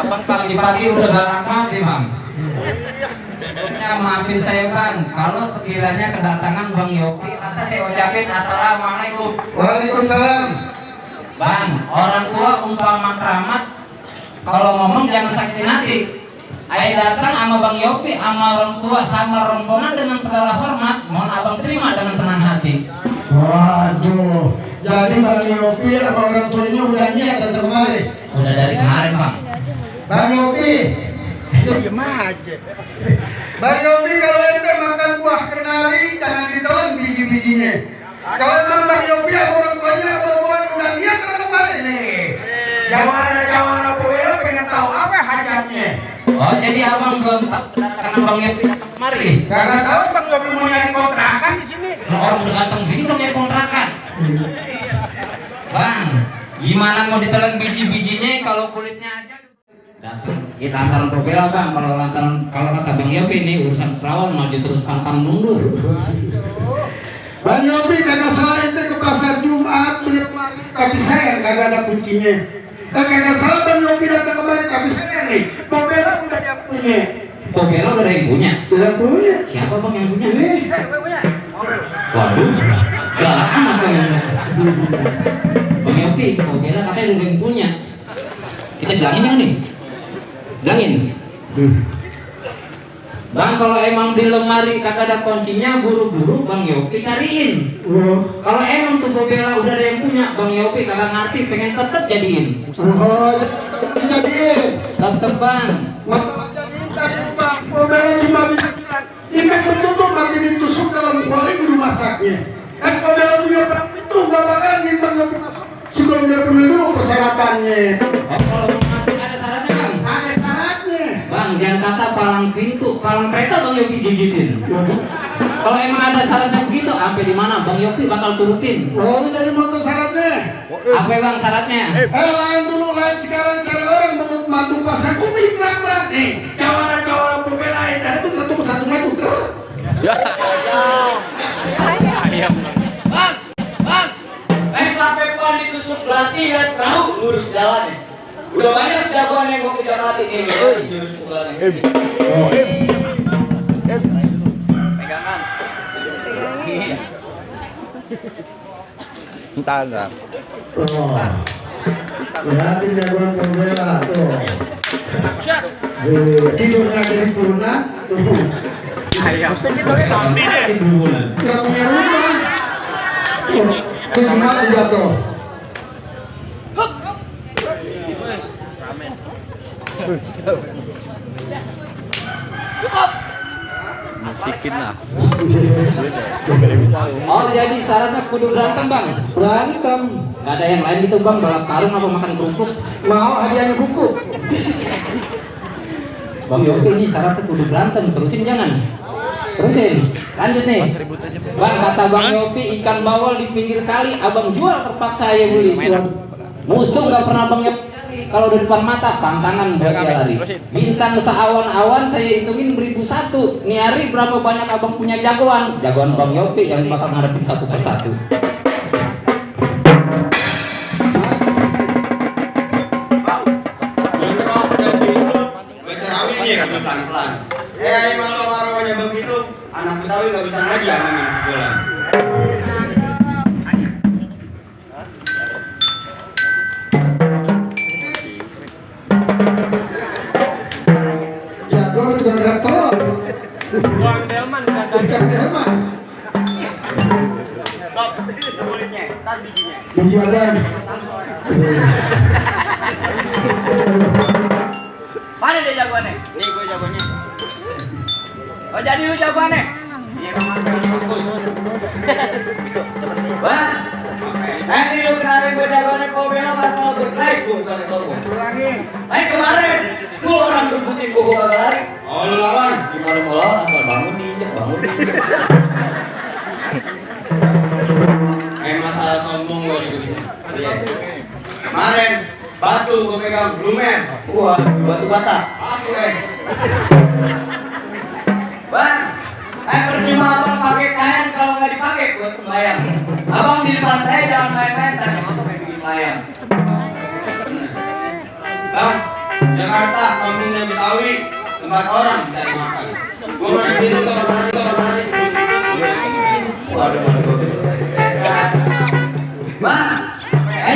Abang pagi-pagi udah galak mati bang. Sebelumnya maafin saya bang, kalau sekiranya kedatangan Bang Yopi, kata saya ucapin assalamualaikum. Waalaikumsalam. Bang, orang tua umpama keramat, kalau ngomong jangan sakitin hati. Ayah datang sama Bang Yopi, sama orang tua, sama rombongan dengan segala hormat, mohon abang terima dengan senang hati. Waduh, jadi Bang Yopi sama orang tuanya udah niat datang kemari. Udah dari kemarin bang. Bang Yopi, diam aja. Bang Yopi, kalau ente makan buah kenari jangan ditelan biji-bijinya. Kalau memang Bang Yopi sama orang tuanya rombongan udah niat datang kemari nih. Jawara Puelo pengen tahu apa hajatnya. Oh jadi abang belum tahu kedatangan Bang Yopi datang kemari? Karena tahu Bang Yopi mau nyari kontrakan di sini. Nah, orang udah datang gini belum nyari kontrakan. Bang, gimana mau ditelan biji-bijinya kalau kulitnya aja? Datang kita lantaran Popela bang, kalau kata Bang Yopi ini urusan perawan maju terus pantang mundur. Bang Yopi kagak salah ente ke pasar Jumat beli kemarin, tapi saya kagak ada kuncinya. Kagak salah Bang Yopi datang kemarin, tapi saya nih Popela udah ada yang punya. Popela udah ada yang punya? Udah punya. Siapa bang yang punya? Ini. Waduh, galak apa yang Bang Yopi, Popela katanya udah ada yang punya. Kita bilangin yang nih? Bilangin. Bang, kalau emang di lemari kagak ada kuncinya, buru-buru Bang Yopi cariin. Kalau emang tuh Popela udah ada yang punya, Bang Yopi kagak ngerti, pengen tetep jadiin. Oh, jadiin. Tetep bang. Masalah jadiin tadi Bang, Popela cuma bisa bilang, ikan bertutup mati ditusuk dalam kuali kudu masaknya. Kan Popela punya perang itu, gak bakalan nih Bang Yopi masuk sebelum dia penuhi dulu persyaratannya. Oh, kalau masuk ada syaratnya bang? Ada syaratnya. Bang, jangan kata palang pintu, palang kereta Bang Yopi gigitin. Kalau emang ada syaratnya begitu, sampai di mana Bang Yopi bakal turutin. Oh, lu jadi motor syaratnya? Apa bang syaratnya? Lain dulu, lain sekarang cari orang menurut mantu pasang umi terang-terang. Nih, jawara Popela lain, dan itu satu persatu maju ter. Bang, pepa ditusuk latih dan tahu lurus jalan. Udah banyak jagoan yang gua kejar latih ini, jurus pukulannya. Pegangan. Entar. Oh, berarti jagoan Popela tuh. Tidur lagi di punah. Gak punya rumah. Itu gimana jatuh? Musikin lah. Oh jadi syaratnya kudu berantem bang? Berantem. Gak ada yang lain gitu bang, balap karung apa makan kerupuk? Mau hadiahnya buku. Bang Yopi ini syaratnya kudu berantem, terusin jangan? Terusin, lanjut nih. Bang kata Bang Yopi ikan bawal di pinggir kali, abang jual terpaksa saya beli. Musuh gak pernah Bang Yopi cari, kalau di depan mata pantangan buat dia lari. Bintang seawan-awan saya hitungin 1001. Nih hari berapa banyak abang punya jagoan? Jagoan Bang Yopi yang bakal ngadepin satu persatu. Pelan-pelan. Emang lo marahnya begitu, anak Betawi gak bisa ngaji sama ini bulan. Jago tukang traktor. Buang delman kan Tukang delman. Stop, kulitnya, tar bijinya. Biji abang. Mana dia jagoannya? Nih gue jagoannya. Oh jadi lu jagoannya? Iya memang Wah, nanti lu kenalin gue jagoannya Popela masalah berkait gue bukan sombong. Ulangin. Kemarin 10 orang berputih gue bakal lari. Oh lu lawan. Gimana mau lawan asal bangun diinjak. Masalah sombong gue juga. Iya. Kemarin batu gue pegang lumen. Wah, batu bata. Aku Bang, percuma abang pakai kain kalau nggak dipakai buat sembahyang. Abang di depan saya jangan main-main, tanya apa pengen bikin layang. Bang, Jakarta, kampungnya Betawi, tempat orang mencari makan. Gua mandi dulu kamar mandi Waduh, Bang,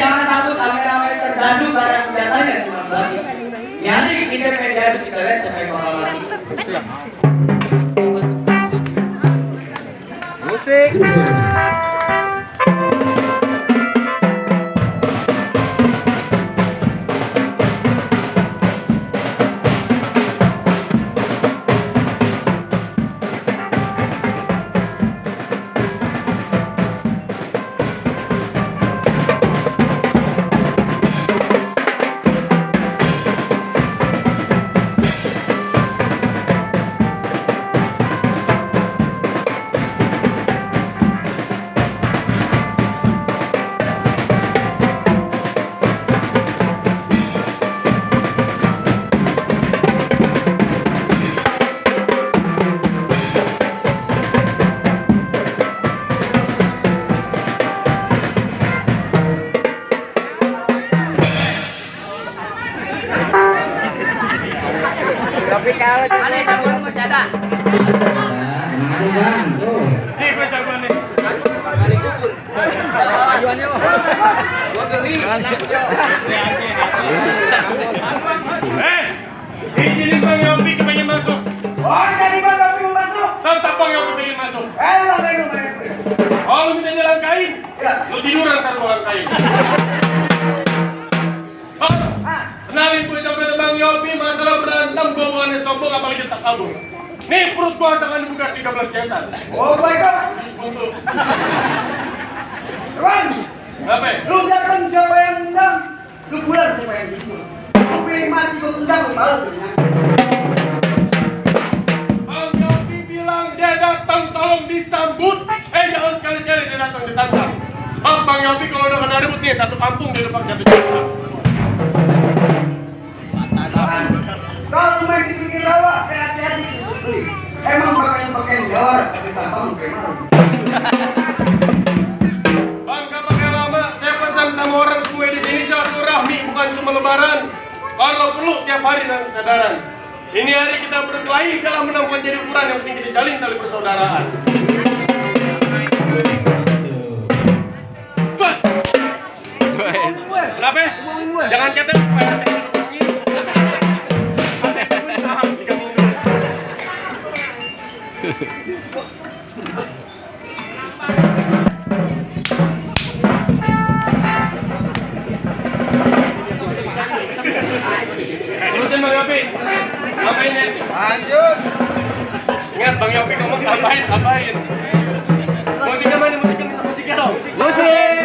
jangan takut kamera tergadu karena senjatanya cuma lagi. Nyari kita pengen gaduh, kita lihat siapa yang bakal mati. Musik. Tapi kalau ada jagoan masih ada. Ada bang, tuh. Nih gue jagoan nih. Kali kubur. Ajuannya mah. Gua geli. Izinin Bang Yopi kepengen masuk. Oh, jadi Bang Yopi mau masuk? Tetap Bang Yopi pengen masuk. Bang. Oh, lu minta dia langkain? Ya. Lu tiduran kan gua langkain. Oh, kenalin gue jagoan Bang Yopi, masalah berantem gua bukannya sombong apalagi tak kabur. Nih perut gua asalkan dibuka 13 cetan. Oh, baiklah. Khusus untuk. Bang, Apa? lu datang siapa yang undang? Lu pulang siapa yang ikut? Lu pilih mati lu undang, lu malu. Bang Yopi bilang dia datang tolong disambut. Jangan sekali-sekali dia datang ditantang. Sebab Bang Yopi kalau udah kena ribut nih satu kampung di depan jatuh cinta. Kalau lu main di pinggir rawa, hati-hati beli. Emang pakaian Jawa, tapi tampang kayak malu. Bang, gak pakai lama. Saya pesan sama orang semua di sini silaturahmi bukan cuma lebaran. Kalau perlu tiap hari dalam kesadaran. Ini hari kita berkelahi dalam menemukan jadi ukuran yang penting kita jalin tali persaudaraan. Bos. Kenapa? Jangan kata terusin Bang Yopi. Tambahin ya. Lanjut. Ingat Bang Yopi ngomong tambahin. Musiknya mana musiknya dong. Musik.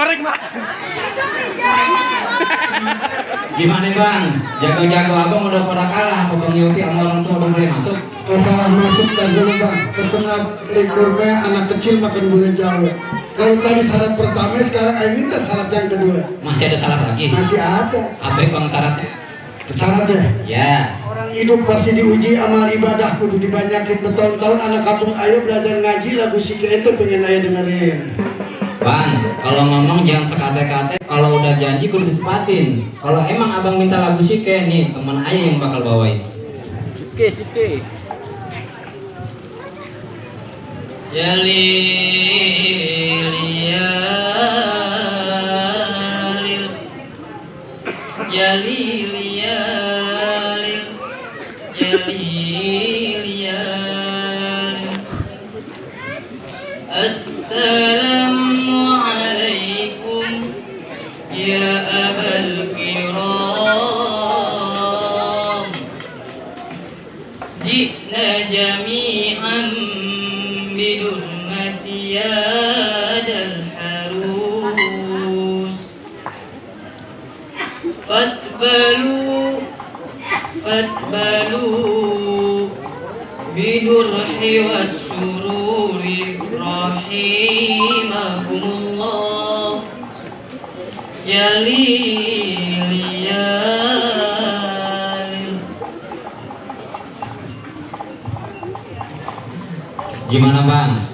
Tarik mak. Gimana bang? Jago-jago abang udah pada kalah. Apa bang Yopi sama orang tua udah boleh masuk? Masalah masuk dan dulu bang, terkena likurnya anak kecil makan gula Jawa. Kalau tadi syarat pertama, sekarang saya minta syarat yang kedua. Masih ada syarat lagi? Masih ada Apa bang syaratnya? syaratnya. Ya. Orang hidup pasti diuji amal ibadah kudu dibanyakin bertahun-tahun. Anak kampung ayo belajar ngaji lagu sike itu pengen ayo dengerin. Bang, kalau ngomong jangan sekate-kate. Kalau udah janji kudu ditepatin. Kalau emang abang minta lagu sike nih, teman ayah yang bakal bawain. Sike. Jalil Yalil Jalil Yalil Jalil Yalil Assalamualaikum ya abal kiram Jina jami'an bidurmati yadal harus fatbalu bidurhi wassururi rahimakumullah yalil. Gimana bang?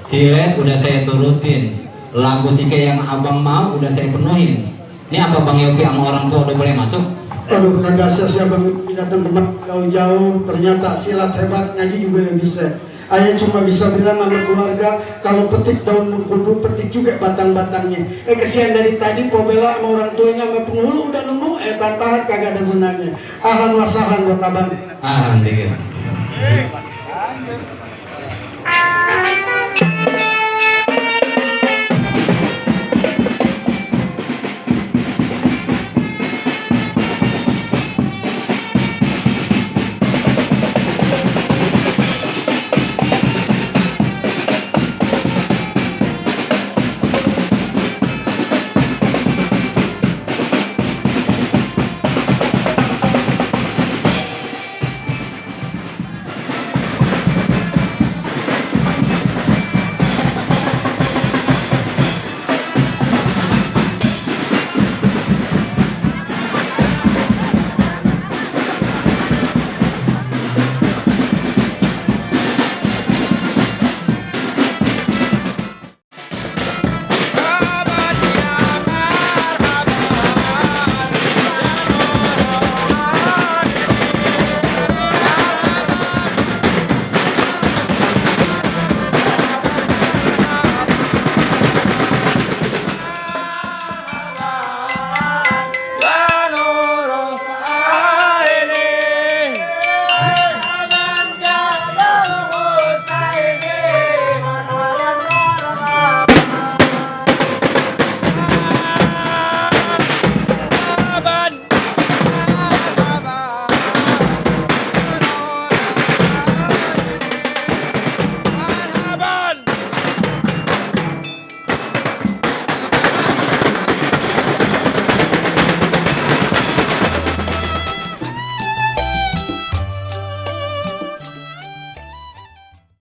Silet udah saya turutin. Lagu sike yang abang mau udah saya penuhin. Ini apa bang Yopi sama orang tua udah boleh masuk? Aduh, kagak sia-sia banget datang tempat jauh-jauh. Ternyata silat hebat, ngaji juga yang bisa. Ayah cuma bisa bilang sama keluarga, kalau petik daun mengkudu, petik juga batang-batangnya. Kesian dari tadi Pobela sama orang tuanya sama penghulu udah nunggu, bantahan kagak ada gunanya. Ahlan wa sahlan buat abang. Alhamdulillah.